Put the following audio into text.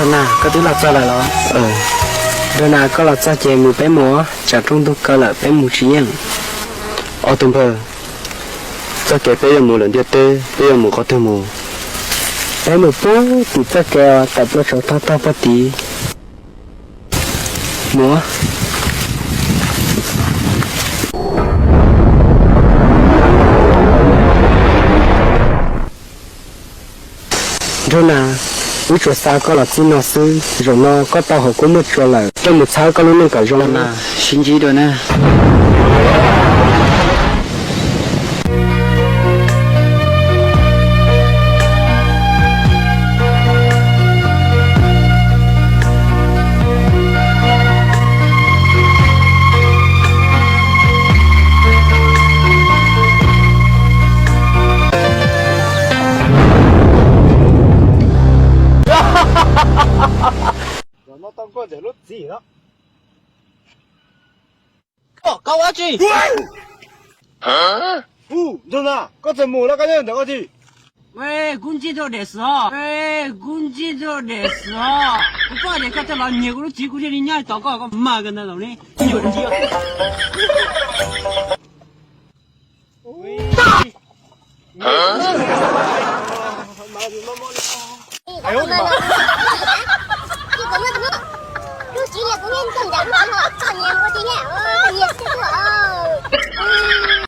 Nrog Nas, koj twb los txog lawm los? Nrog Nas, koj los txog ces mus peb mus, tsam rooj ntuj kaw lawm peb mus tsis yeej. Ob tug npawg, txoj kev peb yuav mus lawm ntiaj teb, peb yuav mus qhov twg mus? Peb mus puag tim txoj kev uas tawm plaws saum tog tog puag tid. Mus. Nrog Nas, wb tsuas xa koj los txij no xwb, zaum no koj tau hauv kuab muaj tsua lawm, coj mus txhawb koj lub neej kom zoo na. Sib ntsib dua na. Zaum no tau koj ntawm lub txim no. Koj ua dab tsi? Nrog Nas, koj txawm mus lawm koj nyob ntawm ua dab tsi? Kuv ntsib dua dam xwm os, kuv ntsib dua dam xwm os. Kuv paub tias koj thiaj los nyiag kuv lub txiv, kuv thiaj li nyob tos koj, koj mag kawg ntawd los ne.